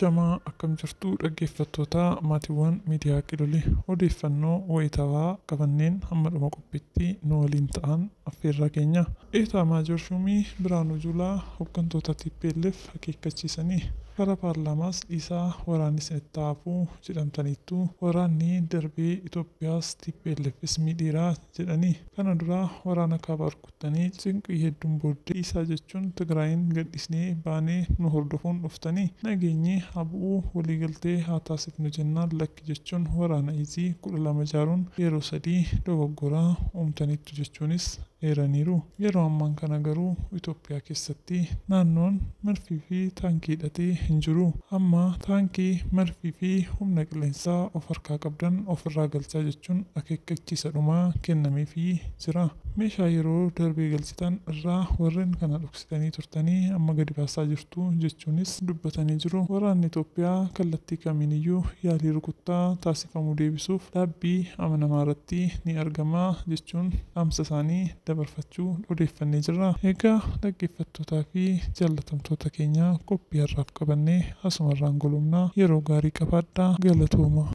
Ashamaa, akkam jirtu dhaggeeffattoota maatiiwwan miidiyaa Qilolee? Odeeffannoo wayitaawaa qabanneen hamma dhuma qophiitti nu waliin ta'an affeerraa keenya. Eetaa Maajoor Shuumii Biraanuu Juulaa hooggantoota TPLF akeekkachiisanii karaa paarlaamaas dhiisaa waraanni isinitti hafuu jedhamtaniittu, waraanni darbee Itoophiyaas TPLFs miidheeraa jedhanii, kana dura waraana kaabaa rukuttanii cinqii hedduun booddee dhiisaa jechuun Tigraayin gadhiisnee baanee nu hordofuun dhuftanii, nageenyi haa bu'uu waliigaltee haa taasifnu jennaan lakki jechuun waraana izii 12 ijaaruun yeroo 3 dogoggoraa uumtaniittu jechuunis eeraniiru. Yeroo ammaan kana garuu Itoophiyaa keessatti naannoon marfii fi taankii hidhatee hin jiru. Amma taankii, marfii fi humna qilleensaa of harkaa qabdan ofirraa galchaa jechuun akeekkachiisa dhumaa kennameefii jira. Meeshaa yeroo darbee galchitan irraa warreen kana dhoksitanii turtanii amma gadi baasaa jirtu jechuunis dubbatanii jiru. Waraanni Itoophiyaa kallattii kamiiniyyuu yaalii rukuttaa taasifamuu deebisuuf dhaabbii amanamaa irratti ni argama jechuun dhaamsa isaanii dabarfachuu odeeffannee jirra. Egaa dhaggeeffattootaa fi jaallatamtoota keenya, qophii har'aaf qabannee asumarraan golomnaa, yeroo gaarii qabaadhaa, galatooma.